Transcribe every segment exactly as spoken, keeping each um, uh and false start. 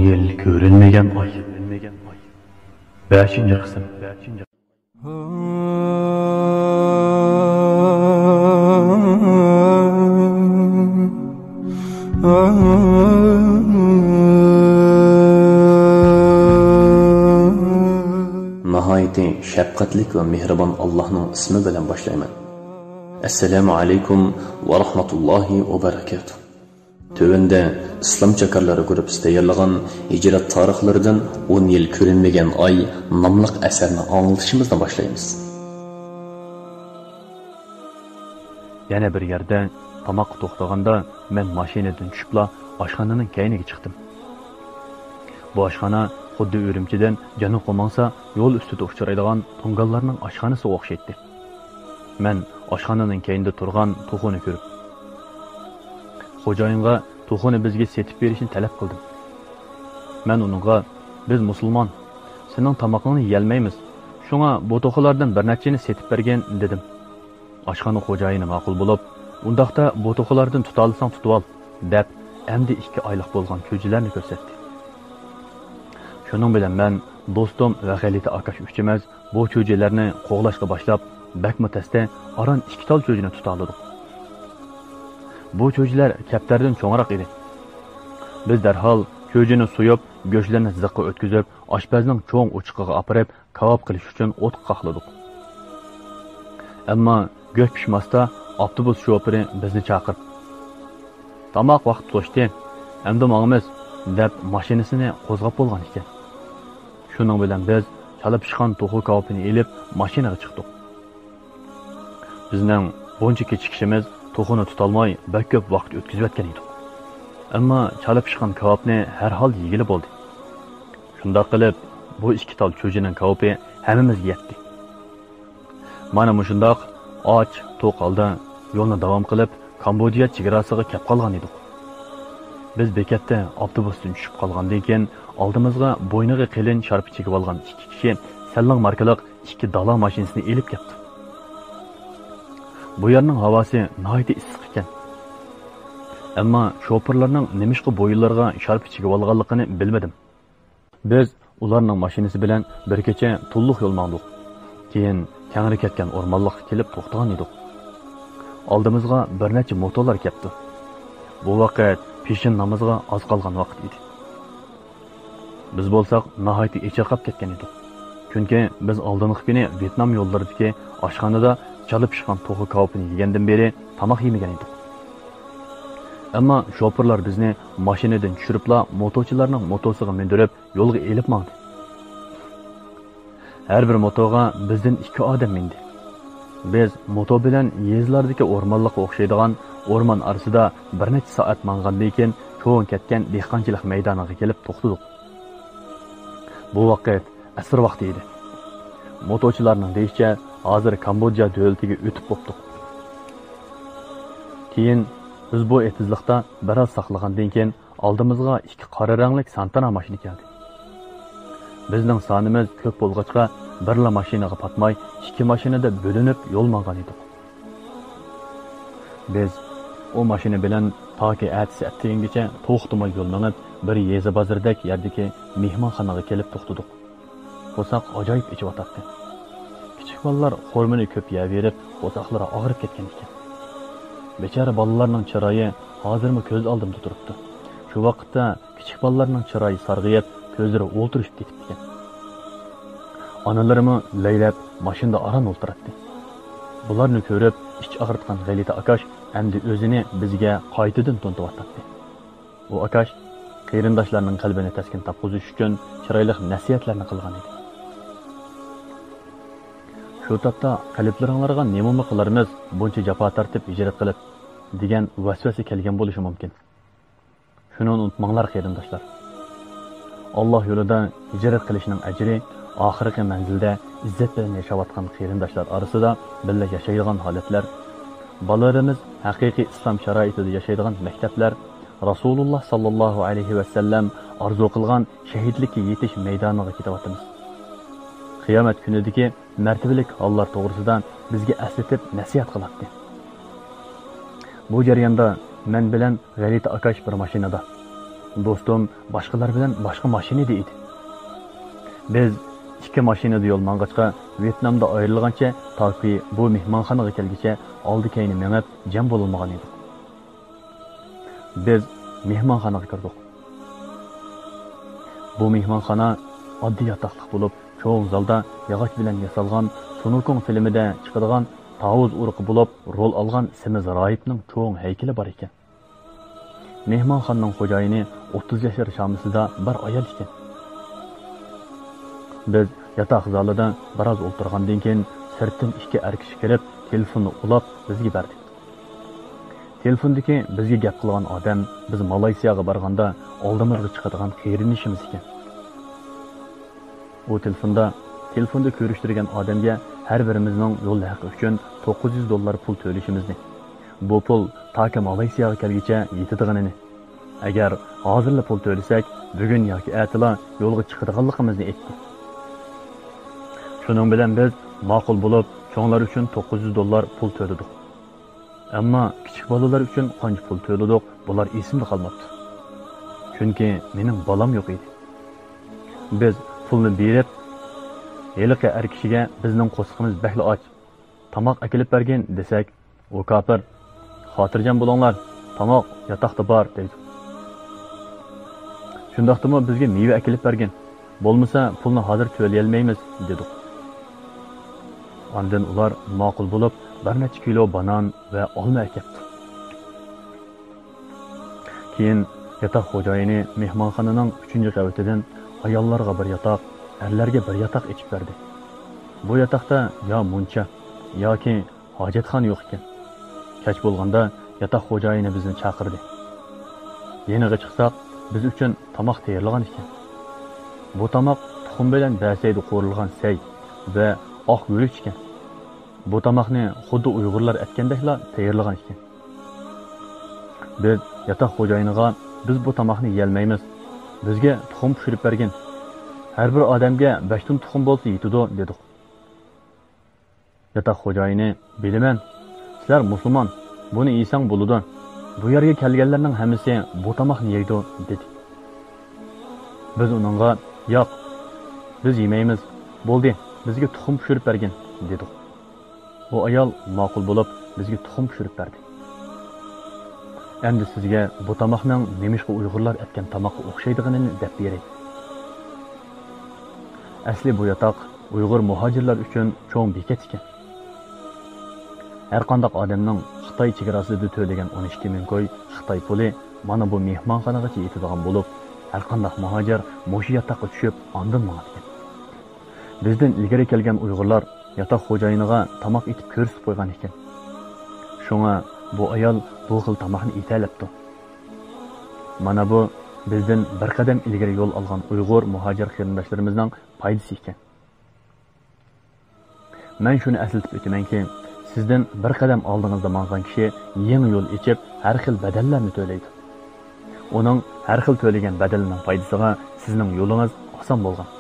يىل كۆرۈنمىگەن ئاي. بەشىنچى قىسىم. ناھايىتى شەپقەتلىك ۋە مېھرىبان ئاللاھنىڭ ئىسمى بىلەن باشلايمەن. ئەسسالامۇ ئەلەيكۇم ۋە رەھمەتۇللاھى ۋە بەرەكاتۇھ. تۆۋەندە ئىسلام چاكارلىرى گۇرۇپپىسى تەييارلىغان ھىجرەت تارىخلىرىدىن ئون يىل كۆرۈنمىگەن ئاي ناملىق ئەسەرنى ئاڭلىتىشىمىزنى باشلايمىز. يەنە بىر يەردە تاماققا توختىغاندا، مەن ماشىنىدىن چۈشۈپلا ئاشخانىنىڭ كەينىگە چىقتىم. بۇ ئاشخانا خۇددى ئۈرۈمچىدىن جەنۇبقا ماڭسا يول ئۈستىدە ئۇچرايدىغان تۇڭگانلارنىڭ ئاشخانىسىغا ئوخشايتتى. مەن ئاشخانىنىڭ كەينىدە تۇرغان توخۇنى كۆرۈپ، خوجايىنغا توخۇنى بىزگە سېتىپ بېرىشنى تەلەپ قىلدىم. مەن ئۇنىڭغا، «بىز مۇسۇلمان، سېنىڭ تامىقىڭنى يېيەلمەيمىز، شۇڭا بۇ توخۇلاردىن بىر نەچچىنى سېتىپ بەرگىن» دېدىم. ئاشخانا خوجايىنى ماقۇل بولۇپ، «ئۇنداقتا بۇ توخۇلاردىن تۇتالىساڭ تۇتۇۋال» دەپ، ئەمدى ئىككى ئايلىق بولغان چۈجىلەرنى كۆرسەتتى. شۇنىڭ بىلەن مەن، دوستۇم ۋە غەلىتە ئاكاش ئۈچىمىز بۇ چۈجىلەرنى قوغلاشقا باشلاپ، بەكمۇ تەستە ئاران ئىككى تال چۈجىنى تۇتالىدۇق. بۇ چۈجىلەر كەپتەردىن چوڭراق ئىدى. بىز دەرھال چۈجىنى سويۇپ، گۆشلىرىنى زىققا ئۆتكۈزۈپ، ئاشپەزنىڭ چوڭ ئوچىقىغا ئاپىرىپ، كاۋاپ قىلىش ئۈچۈن ئوتقا قاقلىدۇق. ئەمما گۆش پىشماستا، ئاپتوبۇس شوپۇرى بىزنى چاقىرىپ، «تاماق ۋاقتى توشتى، ئەمدى ماڭىمىز» دەپ، ماشىنىسىنى قوزغاپ بولغان ئىكەن. شۇنىڭ بىلەن بىز چالا پىشقان توخۇ كاۋىپىنى ئېلىپ، ماشىنىغا چىقتۇق. بىزنىڭ بۇنچە كېچىكىشىمىز توخۇنى تۇتالماي بەك كۆپ ۋاقىت ئۆتكۈزۈۋەتكەن ئىدۇق. ئەمما چالا پىشقان كاۋاپنى ھەر ھالدا يېگىلى بولدى. شۇنداق قىلىپ، بۇ ئىككى تال چۈجىنىڭ كاۋىپى ھەممىمىزگە يەتتى. مانا مۇشۇنداق ئاچ، توق ھالدا يولنى داۋام قىلىپ، كامبودژا چېگراسىغا كەپ قالغان ئىدۇق. بىز بېكەتتە ئاپتوبۇستىن چۈشۈپ قالغاندىن كېيىن، ئالدىمىزغا بوينىغا قېلىن شارپا چىگىۋالغان ئىككى كىشى سەنلىڭ ماركىلىق ئىككى دالا ماشىنىسىنى ئېلىپ كەپتۇ. بۇ يەرنىڭ ھاۋاسى ناھايىتى ئىسسىق ئىكەن. ئەمما شوپۇرلارنىڭ نېمىشقا بويۇنلىرىغا شارپا چىگىۋالغانلىقىنى بىلمىدىم. بىز ئۇلارنىڭ ماشىنىسى بىلەن بىر كېچە تولۇق يول ماڭدۇق. كېيىن كەڭرى كەتكەن ئورمانلىققا كېلىپ توختىغان ئىدۇق. ئالدىمىزغا بىر نەچچە موتولار كەپتۇ. بۇ ۋاقىت پېشىن نامىزىغا ئاز قالغان ۋاقىت ئىدى. بىز بولساق ناھايىتى ئېچىرقاپ كەتكەن ئىدۇق. چۈنكى بىز ئالدىنقى كۈنى ۋيېتنام يوللىرىدىكى ئاشخانىدا چالا پىشقان توخۇ كاۋىپىنى يېگەندىن بېرى تاماق يېمىگەن ئىدۇق. ئەمما شوپۇرلار بىزنى ماشىنىدىن چۈشۈرۈپلا موتوچىلارنىڭ موتوسىغا مىندۈرۈپ يولغا ئېلىپ ماڭدى. ھەر بىر موتوغا بىزدىن ئىككى ئادەم مىندى. بىز موتو بىلەن يېزىلاردىكى ئورمانلىققا ئوخشايدىغان ئورمان ئارىسىدا بىر نەچچە سائەت ماڭغاندىن كېيىن، چوڭ كەتكەن دېھقانچىلىق مەيدانىغا كېلىپ توختىدۇق. بۇ ۋاقىت ئەسىر ۋاقتى ئىدى. موتوچىلارنىڭ دېيىشىچە، ھازىر كامبودژا دۆلىتىگە ئۆتۈپ بوپتۇق. كېيىن بىز بۇ ئېتىزلىقتا بىراز ساقلىغاندىن كېيىن، ئالدىمىزغا ئىككى قارا رەڭلىك سانتانا ماشىنا كەلدى. بىزنىڭ سانىمىز كۆپ بولغاچقا، بىرلا ماشىنىغا پاتماي، ئىككى ماشىنىدا بۆلۈنۈپ يول ماڭغان ئىدۇق. بىز ئۇ ماشىنا بىلەن تاكى ئەتىسى ئەتىگەنگىچە توختىماي يول مېڭىپ، بىر يېزا بازىرىدەك يەردىكى مېھمانخانىغا كېلىپ توختىدۇق. قورساق ئاجايىپ ئېچىۋاتاتتى. كىچىك بالىلار خورمىنى كۆپ يەۋېرىپ، قورساقلىرى ئاغرىپ كەتكەن ئىكەن. بىچارە بالىلارنىڭ چىرايى ھازىرمۇ كۆز ئالدىمدا تۇرۇپتۇ. شۇ ۋاقىتتا كىچىك بالىلارنىڭ چىرايى سارغىيىپ، كۆزلىرى ئولتۇرۇشۇپ كېتىپتىكەن. ئانىلىرىمۇ لەيلەپ ماشىنىدا ئاران ئولتۇراتتى. بۇلارنى كۆرۈپ ئىچ ئاغرىتقان غەلىتە ئاكاش ئەمدى ئۆزىنى بىزگە قايتىدىن تونۇتۇۋاتاتتى. ئۇ ئاكاش قېرىنداشلارنىڭ قەلبىنى تەسكىن تاپقۇزۇش ئۈچۈن چىرايلىق نەسىھەتلەرنى قىلغان ئىدى. شۇ تاپتا قەلبلىرىڭلارغا نېمىمۇ قىلارمىز، بۇنچە جاپا تارتىپ ھىجرەت قىلىپ، دېگەن ۋەسۋەسە كەلگەن بولۇشى مۇمكىن. شۇنى ئۇنتۇماڭلار، قېرىنداشلار. ئاللا يولىدا ھىجرەت قىلىشنىڭ ئەجرى، ئاخىرقى مەنزىلدە ئىززەت بىلەن ياشاۋاتقان قېرىنداشلار ئارىسىدا بىللە ياشايدىغان ھالەتلەر، بالىلىرىمىز ھەقىقىي ئىسلام شارائىتىدا ياشايدىغان مەكتەپلەر، رەسۇلۇللا ساللاللاھۇ ئەلەيھى ۋەسەللەم ئارزۇ قىلغان شەھىدلىككە يېتىش مەيدانىغا كېتىۋاتىمىز. قىيامەت كۈنىدىكى مەرتىۋىلىك ھاللار توغرىسىدا بىزگە ئەسلىتىپ نەسىھەت قىلاتتى. بۇ جەرياندا مەن بىلەن غەلىتە ئاكاش بىر ماشىنىدا، دوستۇم باشقىلار بىلەن باشقا ماشىنىدا ئىدى. بىز ئىككى ماشىنىدا يول ماڭغاچقا، ۋيېتنامدا ئايرىلغانچە تاكى بۇ مېھمانخانىغا كەلگۈچە ئالدى-كەينى مېڭىپ جەم بولالمىغان ئىدۇق. بىز مېھمانخانىغا كىردۇق. بۇ مېھمانخانا ئاددىي ياتاقلىق بولۇپ، چوڭ زالدا ياغاچ بىلەن ياسالغان سۇنۇكۇڭ فىلىمىدە چىقىدىغان تاۋۇز ئۇرۇقى بولۇپ رول ئالغان سېمىز راھىبنىڭ چوڭ ھەيكىلى بار ئىكەن. مېھمانخانىنىڭ خوجايىنى ئوتتۇز ياشلار شامىسىدا بىر ئايال ئىكەن. بىز ياتاق زالىدا بىراز ئولتۇرغاندىن كېيىن، سىرتتىن ئىككى ئەر كىشى كىرىپ، تېلېفوننى ئۇلاپ بىزگە بەردى. تېلېفوندىكى بىزگە گەپ قىلغان ئادەم بىز مالايسىياغا بارغاندا ئالدىمىزغا چىقىدىغان قېرىندىشىمىز ئىكەن. ئۇ تېلېفوندا، تېلېفوندا كۆرۈشتۈرگەن ئادەمگە ھەر بىرىمىزنىڭ يول ھەققى ئۈچۈن توققۇز يۈز دوللار پۇل تۆلىشىمىزنى، بۇ پۇل تاكى مالايسىياغا كەلگۈچە يېتىدىغىنىنى، ئەگەر ھازىرلا پۇل تۆلىسەك، بۈگۈن ياكى ئەتىلا يولغا چىقىدىغانلىقىمىزنى ئېيتتى. شۇنىڭ بىلەن بىز ماقۇل بولۇپ، چوڭلار ئۈچۈن توققۇز يۈز دوللار پۇل تۆلىدۇق. ئەمما كىچىك بالىلار ئۈچۈن قانچە پۇل تۆلىدۇق، بۇلار ئېسىمدە قالماپتۇ. چۈنكى مېنىڭ بالام يوق ئىدى. بىز پۇلنى بېرىپ، ھېلىقى ئەر كىشىگە بىزنىڭ قورسىقىمىز بەكلا ئاچ، تاماق ئەكېلىپ بەرگىن دېسەك، ئۇ كاپىر، خاتىرجەم بولۇڭلار، تاماق ياتاقتا بار دەيدۇ. شۇنداقتىمۇ بىزگە مېۋە ئەكېلىپ بەرگىن، بولمىسا پۇلنى ھازىر تۆلىيەلمەيمىز دېدۇق. ئاندىن ئۇلار ماقۇل بولۇپ، بىر نەچچە كىلو بانان ۋە ئالما ئەكەپتۇ. كېيىن ياتاق خوجايىنى مېھمانخانىنىڭ ئۈچىنچى قەۋىتىدىن ئاياللارغا بىر ياتاق، ئەرلەرگە بىر ياتاق ئېچىپ بەردى. بۇ ياتاقتا يا مۇنچا ياكى ھاجەتخانا يوق ئىكەن. كەچ بولغاندا ياتاق خوجايىنى بىزنى چاقىردى. يېنىغا چىقساق، بىز ئۈچۈن تاماق تەييارلىغان ئىكەن. بۇ تاماق تۇخۇم بىلەن بەسەيدە قورۇلغان سەي ۋە ئاق گۈرۈچ ئىكەن. بۇ تاماقنى خۇددى ئۇيغۇرلار ئەتكەندەكلا تەييارلىغان ئىكەن. بىز ياتاق خوجايىنىغا، بىز بۇ تاماقنى يېيەلمەيمىز. بىزگە تۇخۇم پىشۇرۇپ بەرگىن. ھەر بىر ئادەمگە بەش تال تۇخۇم بولسا يېتىدۇ دېدۇق. ياتاق خوجايىنى، بىلىمەن، سىلەر مۇسۇلمان، بۇنى يېسەڭ بولىدۇ. بۇ يەرگە كەلگەنلەرنىڭ ھەممىسى بۇ تاماقنى يەيدۇ دېدى. بىز ئۇنىڭغا، ياق، بىز يېمەيمىز، بولدى، بىزگە تۇخۇم پىشۇرۇپ بەرگىن دېدۇق. ئۇ ئايال ماقۇل بولۇپ، بىزگە تۇخۇم پىشۇرۇپ بەردى. ئەمدى سىزگە بۇ تاماقنىڭ نېمىشقا ئۇيغۇرلار ئەتكەن تاماققا ئوخشايدىغىنىنى دەپ بېرەي. ئەسلى بۇ ياتاق ئۇيغۇر مۇھاجىرلار ئۈچۈن چوڭ بېكەت ئىكەن. ھەرقانداق ئادەمنىڭ خىتاي چېگراسىدا تۆلىگەن ئون ئىككى مىڭ كوي خىتاي پۇلى مانا بۇ مېھمانخانىغىچە يېتىدىغان بولۇپ، ھەرقانداق مۇھاجىر مۇشۇ ياتاققا چۈشۈپ ئاندىن ماڭىدىكەن. بىزدىن ئىلگىرى كەلگەن ئۇيغۇرلار ياتاق خوجايىنىغا تاماق ئېتىپ كۆرسىتىپ قويغان ئىكەن. شۇڭا بۇ ئايال بۇ خىل تاماقنى ئېتەلەپتۇ. مانا بۇ بىزدىن بىر قەدەم ئىلگىرى يول ئالغان ئۇيغۇر مۇھاجىر قېرىنداشلىرىمىزنىڭ پايدىسى ئىكەن. مەن شۇنى ئەسلىتىپ ئۆتىمەنكى، سىزدىن بىر قەدەم ئالدىڭىزدا ماڭغان كىشى يېڭى يول ئېچىپ، ھەر خىل بەدەللەرنى تۆلەيدۇ. ئۇنىڭ ھەر خىل تۆلىگەن بەدىلىنىڭ پايدىسىغا سىزنىڭ يولىڭىز ئاسان بولغان.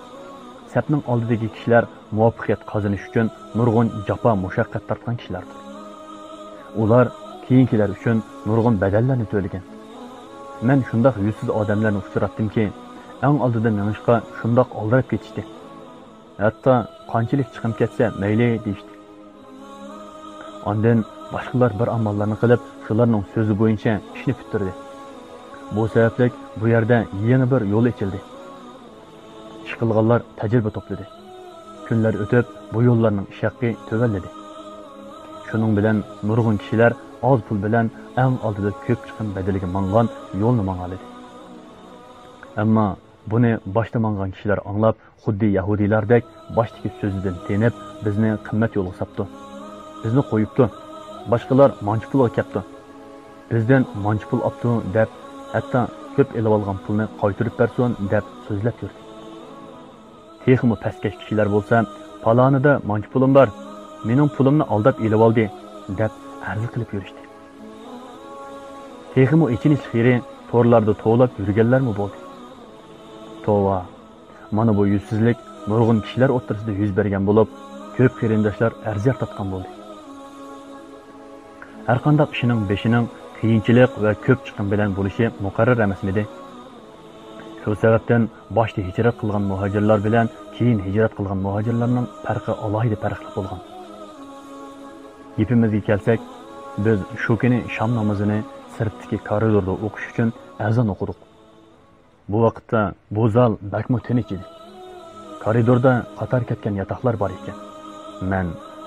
سەپنىڭ ئالدىدىكى كىشىلەر مۇۋەپپەقىيەت قازىنىش ئۈچۈن نۇرغۇن جاپا، مۇشەققەت تارتقان كىشىلەردۇر. ئۇلار كېيىنكىلەر ئۈچۈن نۇرغۇن بەدەللەرنى تۆلىگەن. مەن شۇنداق يۈزسىز ئادەملەرنى ئۇچراتتىمكى، ئەڭ ئالدىدا مېڭىشقا شۇنداق ئالدىراپ كېتىشتى. ھەتتا قانچىلىك چىقىم كەتسە مەيلى دېيىشتى. ئاندىن باشقىلار بىر ئاماللارنى قىلىپ، شۇلارنىڭ سۆزى بويىچە ئىشنى پۈتتۈردى. بۇ سەۋەبلىك بۇ يەردە يېڭى بىر يول ئېچىلدى. ئىشقىلغانلار تەجرىبە توپلىدى. كۈنلەر ئۆتۈپ، بۇ يوللارنىڭ ئىش ھەققى تۆۋەنلىدى. شۇنىڭ بىلەن نۇرغۇن كىشىلەر ئاز پۇل بىلەن ئەڭ ئالدىدا كۆپ چىقىم بەدىلىگە ماڭغان يولنى ماڭالىدى. ئەمما بۇنى باشتا ماڭغان كىشىلەر ئاڭلاپ، خۇددى يەھۇدىيلاردەك باشتىكى سۆزىدىن تېنىپ، بىزنى قىممەت يولغا ساپتۇ. بىزنى قويۇپتۇ. باشقىلار مانچە پۇلغا كەپتۇ. بىزدىن مانچە پۇل ئاپتۇ دەپ، ھەتتا كۆپ ئېلىۋالغان پۇلنى قايتۇرۇپ بەرسۇن دەپ سۆزلەپ يۈردى. تېخىمۇ پەسكەش كىشىلەر بولسا، پالانىدا مانچە پۇلۇم بار، مېنىڭ پۇلۇمنى ئالداپ ئېلىۋالدى دەپ ئەرز قىلىپ يۈرۈشتى. تېخىمۇ ئېچىنىشلىق يېرى، تورلاردا توۋلاپ يۈرگەنلەرمۇ بولدى. توۋا، مانا بۇ يۈزسىزلىك نۇرغۇن كىشىلەر ئوتتۇرىسىدا يۈز بەرگەن بولۇپ، كۆپ قېرىنداشلار ئەرز-زار تارتقان بولدى. ھەرقانداق ئىشنىڭ بېشىنىڭ قىيىنچىلىق ۋە كۆپ چىقىم بىلەن بولۇشى مۇقەررەر ئەمەسمىدى؟ شۇ سەۋەبتىن باشتا ھىجرەت قىلغان مۇھاجىرلار بىلەن كېيىن ھىجرەت قىلغان مۇھاجىرلارنىڭ پەرقى ئالاھىدە پەرقلىق بولغان. گېپىمىزگە كەلسەك، بىز شۇ كۈنى شام نامىزىنى سىرتتىكى كارىدوردا ئوقۇش ئۈچۈن ئەزان ئوقۇدۇق. بۇ ۋاقىتتا بۇ زال بەكمۇ تىنچ ئىدى. كارىدوردا قاتار كەتكەن ياتاقلار بار ئىكەن. مەن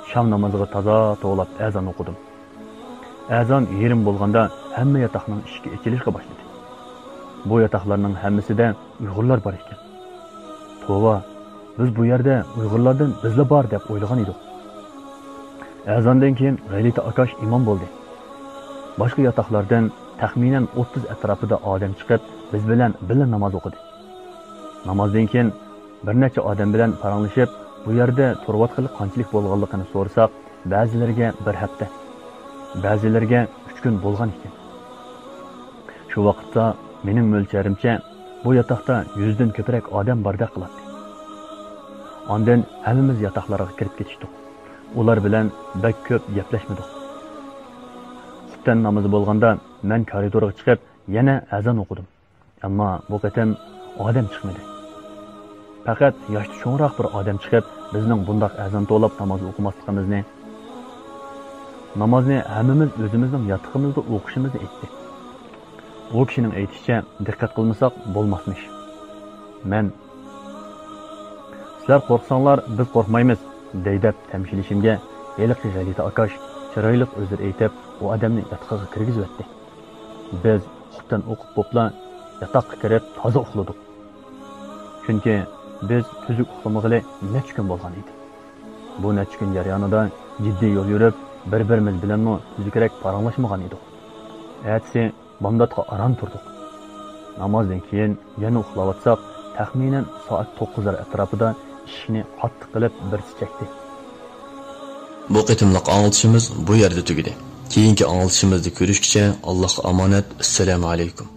شام نامىزىغا تازا توۋلاپ ئەزان ئوقۇدۇم. ئەزان يېرىم بولغاندا ھەممە ياتاقنىڭ ئىشىكى ئېچىلىشقا باشلىدى. بۇ ياتاقلارنىڭ ھەممىسىدە ئۇيغۇرلار بار ئىكەن. توۋا، بىز بۇ يەردە ئۇيغۇرلاردىن بىزلا بار دەپ ئويلىغان ئىدۇق. ئەزاندىن كېيىن غەلىتە ئاكاش ئىمام بولدى. باشقا ياتاقلاردىن تەخمىنەن ئوتتۇز ئەتراپىدا ئادەم چىقىپ، بىز بىلەن بىللە ناماز ئوقۇدى. نامازدىن كېيىن بىر نەچچە ئادەم بىلەن پاراڭلىشىپ، بۇ يەردە تۇرۇۋاتقىلى قانچىلىك بولغانلىقىنى سورىساق، بەزىلىرىگە بىر ھەپتە، بەزىلىرىگە ئۈچ كۈن بولغان ئىكەن. شۇ ۋاقىتتا مېنىڭ مۆلچەرىمچە بۇ ياتاقتا يۈزدىن كۆپرەك ئادەم باردەك قىلاتتى. ئاندىن ھەممىمىز ياتاقلارغا كىرىپ كېتىشتۇق. ئۇلار بىلەن بەك كۆپ گەپلەشمىدۇق. خۇپتەن نامىزى بولغاندا مەن كارىدورغا چىقىپ يەنە ئەزان ئوقۇدۇم. ئەمما بۇ قېتىم ئادەم چىقمىدى. پەقەت ياشتا چوڭراق بىر ئادەم چىقىپ، بىزنىڭ بۇنداق ئەزان توۋلاپ ناماز ئوقۇماسلىقىمىزنى، نامازنى ھەممىمىز ئۆزىمىزنىڭ ياتىقىمىزدا ئوقۇشىمىزنى ئېيتتى. ئۇ كىشىنىڭ ئېيتىشىچە، دىققەت قىلمىساق بولماسمىش. مەن، «سىلەر قورقساڭلار، بىز قورقمايمىز» دەي دەپ تەمشىلىشىمگە، ھېلىقى غەلىتە ئاكاش چىرايلىق ئۆزرە ئېيتىپ، ئۇ ئادەمنى ياتىقىغا كىرگۈزۈۋەتتى. بىز خۇپتەن ئوقۇپ بوپلا، ياتاققا كىرىپ تازا ئۇخلىدۇق. چۈنكى بىز تۈزۈك ئۇخلىمىغىلى نەچچە كۈن بولغان ئىدى. بۇ نەچچە كۈن جەريانىدا جىددىي يول يۈرۈپ، بىر-بىرىمىز بىلەنمۇ تۈزۈكرەك پاراڭلاشمىغان ئىدۇق. ئەتىسى بامداتقا ئاران تۇردۇق. نامازدىن كېيىن يەنە ئۇخلاۋاتساق، تەخمىنەن سائەت توققۇزلار ئەتراپىدا ئىشىكنى قاتتىق قىلىپ بىرسى چەكتى. بۇ قېتىملىق ئاڭلىتىشىمىز بۇ يەردە تۈگىدى. كېيىنكى ئاڭلىتىشىمىزدا كۆرۈشكىچە ئاللاھقا ئامانەت. ئەسسالامۇ ئەلەيكۇم.